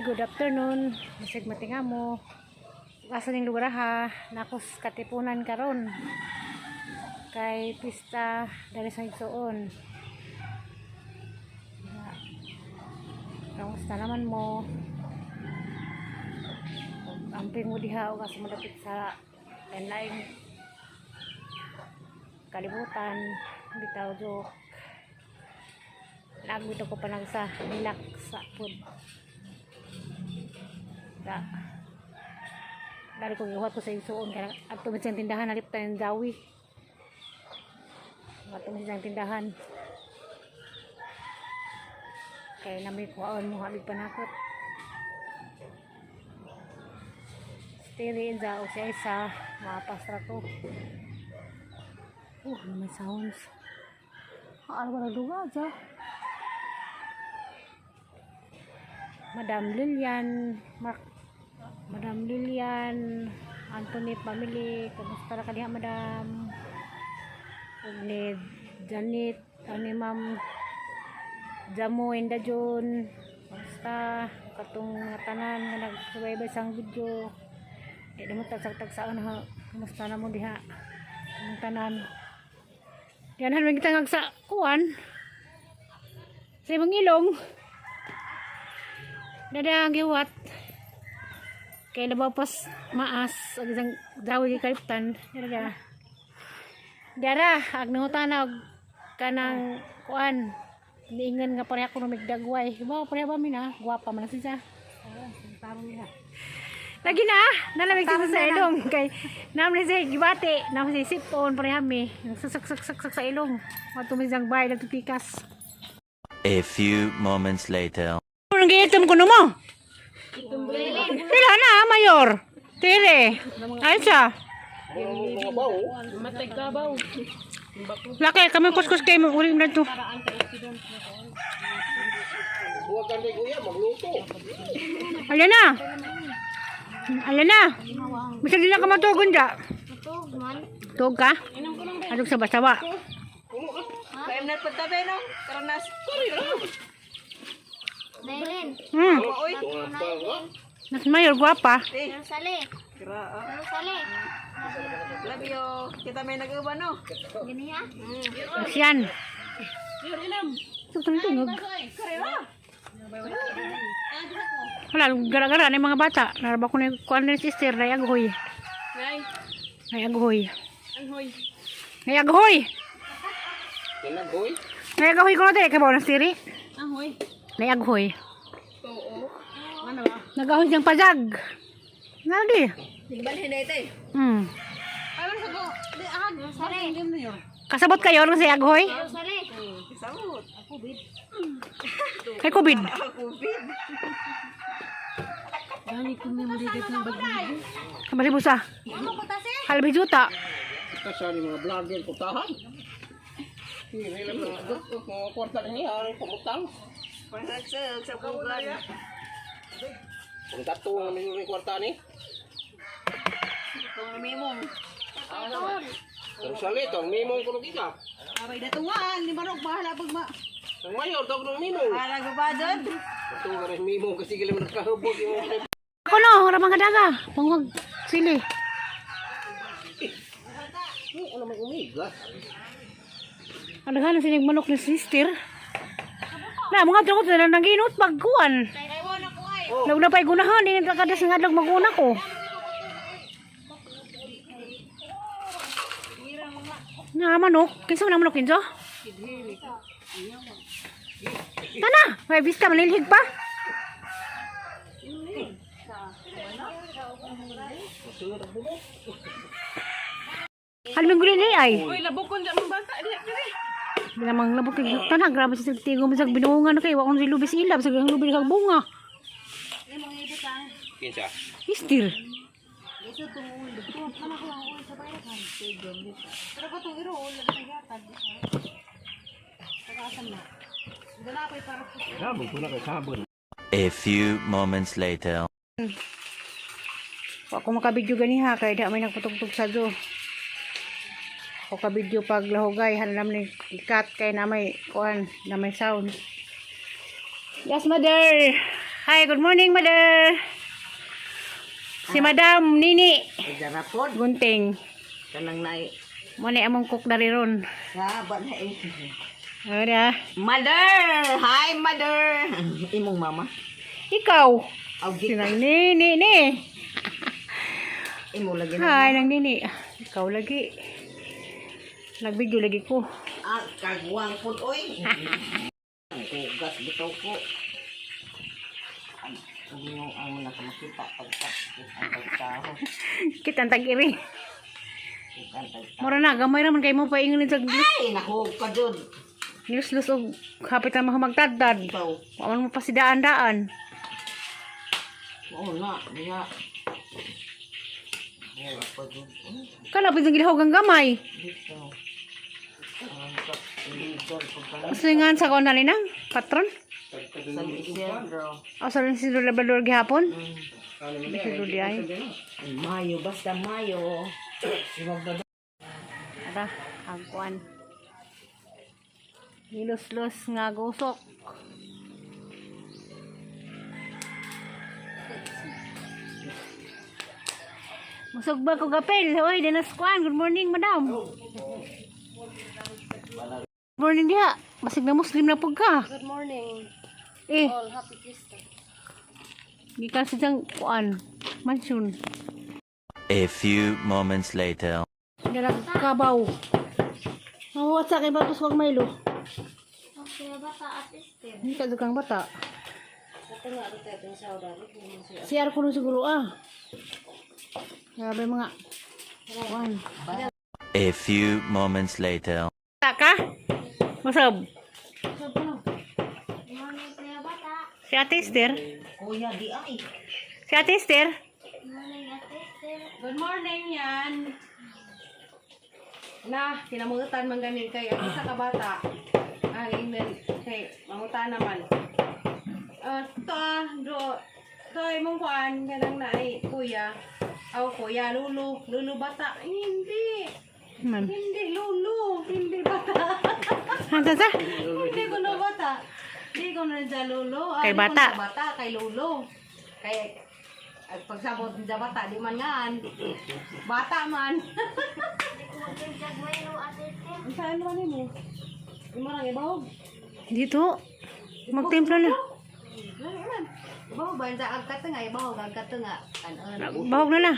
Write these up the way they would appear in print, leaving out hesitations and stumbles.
Hi, good afternoon. Bisag matinga mo. Asa ning lugar ha? Nakos Katipunan karon. Kay pista dali sa igsuon. Kamusta naman mo? Amping mo diha og asa malapit sa lain kalibutan bitaw joke. Nagbito ko pa sa nilak sa food. Da. Dari ko gihuhat ko sa igsuon kay adto man siyang tindahan halip tayong dawi. Adto man siyang tindahan. Kay na may kuhaon mo habig panakot. Stay inza o siya isa mapastra ko. Oh, may sounds. Ah, ano ba nagduga dyan? Madam Lilian, Mark, Madam Lilian, Anthony family, kamusta ra ka diha, Madam? Ug ni Janet, ani Ma'am Jamo and John, kamusta? Katong mga tanan nga nagsubaybay sa video. Di na mo tagsak-tagsaan ha. Kamusta na mo diha? Ang tanan. Yan han kita ngag sa kuan. Sa imong ilong. Dada ang giwat. Kay labaw pas maas ang isang dawi gikaliptan. Dada. Dara ag nangutana og kanang kuan. Niingan nga pareha ko migdagway. Ba pareha ba mi na? Gwapa man na siya. Lagi na, nalamig siya sa ilong. Kay, namin siya gibati, namin siya sipon, pareha mi. Nagsasak-sak-sak sa ilong. Matumis ang bahay, nagtitikas. A few moments later. Anong giitom ko mo? Sila na, mayor. Tire. Ayun siya. Laki, kami kuskus kayo. Uling na to. Ayan na. Ayan na. Bisa din lang ka matugon dya. Tug ka? Adog sa basawa. Kaya na pagtabi no? Karanas. Belen. Oy. Nas mayor, guwapa. Sale. Gra. Sale. Love you. Kita may nag-uban no? Gini ha? Nas yan. Tugtong tungog. Wala, gara-gara na yung mga bata. Naraba ko na yung kuan ni sister, na aghoy. Nay aghoy. Nay aghoy. Nay aghoy ko na tayo. Kabaw ng siri. Ahoy. Nay aghoy. Oo. Ano ba? Nagahoy siyang pajag. Nadi. Balhin na ito eh. Ano sa ko? Di ahag. Sale. Kasabot kayo ng si aghoy? Sale. Samot. Kay COVID. Covid. Kamali busa. Halbi juta. Kita sa ni mga vlogger putahan. Hindi lang mga kwarta niya, ang pamutang. Pangagsag sa bugan. Kung tato ang may kwarta ni. Itong mimong. Pero sa lito, ang mimong kuno kita. Abay datungan. Di manok bahala pag ma. Ang mayor tawag ng mimong. Bahala gubadon. Ito ka rin mimong kasi gila mo nagkahubog yung Ako no, ramang kadaga. Pangwag sili. Ano may umigas. Alaghan sinig manok ni sister. Na, mga tungkol na nanginot pagkuan. Law na pa'y gunahan, hindi na kadas nga adlaw maguna ko. Na manok, kinsa man ang manok kinso? Tana, may vista manilhig pa. Halming guli ni ay. Uy, labukon dyan mong bata. Di, di. Lamang labok kay tanan grabe sa tigo mo sa binuongan kay wa kon si lubis ilab sa lubi kag bunga. Kinsa? Istir. Sabon ko na kay sabon. A few moments later. Wa ko makabidyo ganiha kay di may nagpatugtog sa do. Ako kabidyo pag lahugay hanam ni ikat kay na may kuan na may sound. Yes, mother. Hi, good morning, mother. Si Madam Nini Garapon, Gunting. kanang nai Mo ni among cook dari ron. sa na eh. Ano? Mother! Hi, mother! Imong mama. Ikaw. Aw, Si Nang Nini ni. Imo lagi na. Hi, Nang Nini. Ikaw lagi. Nagbidyo lagi ko. Ah, kagwang pud oy. Hugas bitaw ko. Ang ginoo ang nakamakita pagka ang pagtaho. Kitang tag-iri. Ang pagtaho. Mura na, gamay raman kay mo paingon sa Ay, naku ka jud. Lus-lus og hapit na magtadtad. Ikaw. Wa man mo pa si daan-daan. Oo na, nga. Wala pa jud. Kana pud gilahog ang gamay. Dito. Ang illegal pagka Singan sa kon nang patron. San Isidro. O sa rin si Labrador gihapon. Isidro di ay. Mayo, basta Mayo. Ara, ang kuan. Nilos-los nga gusok. Musog ba ko gapel? Hoy, dinas kuan. Good morning, madam. Good morning diha. Basig na Muslim na pug ka. Good morning. Eh, All happy Fiesta. gikan sa siyang kuan. Mansion. A few moments later. Dala kabaw. Mahuwat sa akin ba wag Milo? Hindi ka dukang bata. CR ko nun siguro ah. Grabe mga. Kuan. A few moments later. Bata ka? Masab. Si Ate Esther? Kuya, di ay. Si Ate Esther? Good morning yan. Na, kinamutan man gani kay ang isa ka bata. Ang email kay mangutan naman. To ah, do to imong kuan kanang naay kuya. Aw kuya lulu, lulu bata. Hindi. Man. Hindi lulu, hindi bata. Hansa sa? Hindi ko na bata. Hindi ko na dyan lolo. Ah, Kay di ko bata. na bata, kay lolo. Kay, at pagsabot niya bata, di man ngaan. Bata man. Ang saan naman mo? Di mo lang ibahog. Dito. Magtimpla na. Lalo man. Ibahog ba? Sa agkat nga, ibahog. Agkat nga. Ano? Bahog na na.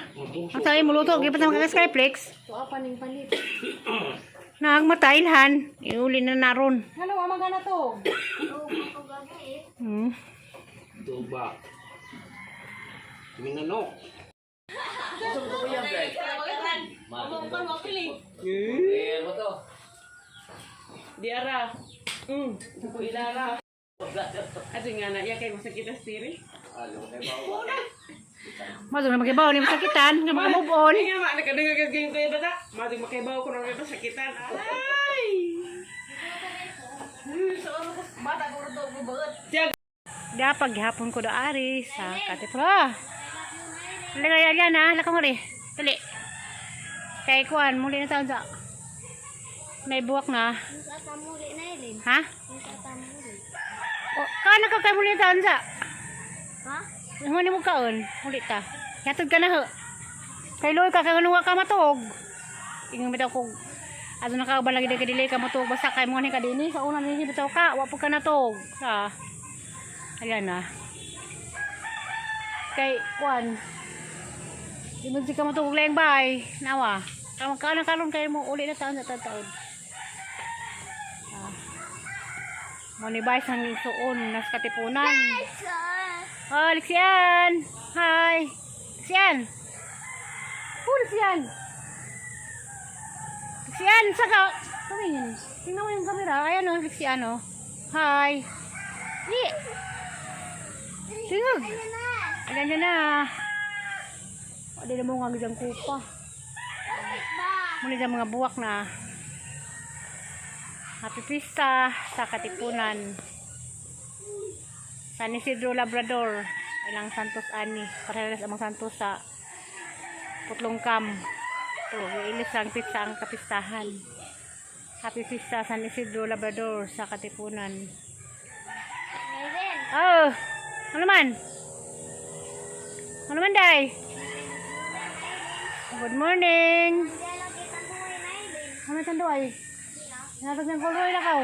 Ang sabi mo luto, gipat na mga Skyflex. Tuwa pa ning palit. Nagmatailhan. Iuli na naron. Ano, amang ka na to? Duba. Minanok. Diara. Ko ilara. Ato nga na iya kay masakit ang steering. Madung na makibaw ni masakitan, nga maka-move on. Ay nga ma nakadungog kag gayon kuya bata. Madung makibaw ko na kay masakitan. Ay. Bata ko to, bubat. Dapat gihapon ko daari sa Katipra. Dali kaya na, lakong ri. Dali. Kay kuan muli na taon sa. May buwak na. Ha? O, kana ka kay muli na taon sa. Ha? Ano mo kaon? Muli ta. Yatod ka na ho. Kay loy ka kay wa ka matuog. Ingon bitaw ko ato na ka ba lagi ka dili ka matuog basta kay mo ni ka dinhi sa una ni bitaw ka wa po ka natuog. Ha. Ayan na. Kay kuan. Di mo di ka matuog lang bay. Nawa. Karon ka na karon kay mo uli na taon sa taon. Ah. Mo ni bay sang suon nas Katipunan. Oh, Lixian. Hi. Lixian. Oh, Lixian. Lixian, saka. Tumingin. Tingnan mo yung camera. Ayan oh, Lixian oh. Hi. Di. Tingog. Ayan na na. O, di na mo nga gidang kupa. Muli dyan mga buwak na. Happy Pista sa Katipunan. San Isidro Labrador. Ilang Santos ani. Parehas amang Santos sa Putlong Kam. Ito, ilis ang pizza ang kapistahan. Happy Pista San Isidro Labrador sa Katipunan. Oh! Ano man? Ano man, day? Good morning. Ano tanduay? Natag ng kulroy na kaw.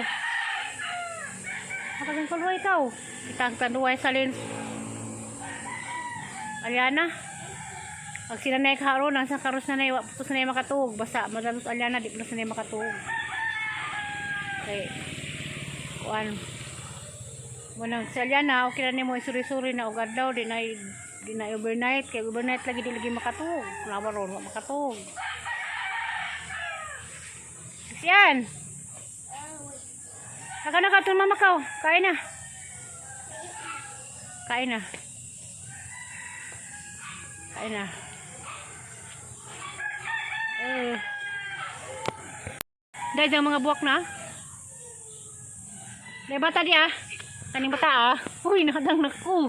Natag ng kulroy kaw. Kitang tanduay sa lin. Aliana. Pag sila na karon, nasa karos na na, wa po sa na makatuog. Basta madalos Aliana, di po na sa na makatuog. Okay. Kuan. Munang si Aliana, okay na nimo isuri-suri na og adlaw di na overnight kay overnight lagi di lagi makatuog. Kunawa ron wa makatuog. Siyan. Saka na ka, mama ka. Oh. Kain na. Kain na. Kain na. Eh. Dahil dyan mga buwak na. Dahil bata di ah. Kaning bata ah. Uy, nakadang naku.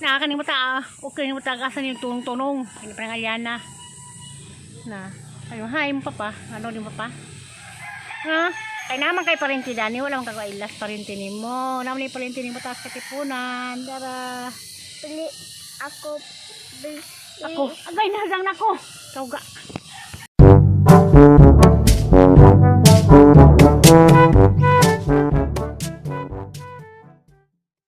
Na, kaning bata ah. Okay, kaning bata kasan yung tunong-tunong. Kaning parang Aliana. Na. Ayun, hi mo papa. Ano din papa? Ha? Kay naman kay parente Dani, wala man kag ilas parente nimo. Naman ni parente nimo taas katipunan. Dara. Bili ako. Bili. Ako, agay nazang nako. Tawga.